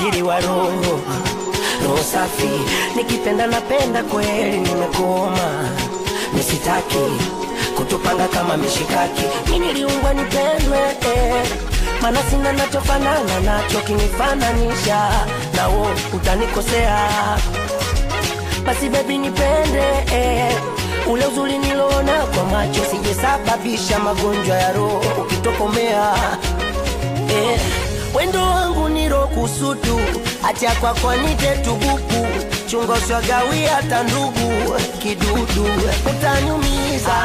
Tajiri wa roho, roho safi. Nikipenda napenda kweli, nimekoma. Nisitaki kutupanga kama mishikaki. Mimi niliumbwa nipendwe, maana sina nachofanana nacho, kinifananisha na wewe utanikosea. Basi baby nipende, ule uzuri niliona kwa macho, sijesababisha magonjwa ya roho ukitokomea. Wendo wangu niro kusudu, acha kwa kwa nite tubuku, chunga uswagawi hata ndugu kidudu utaniumiza.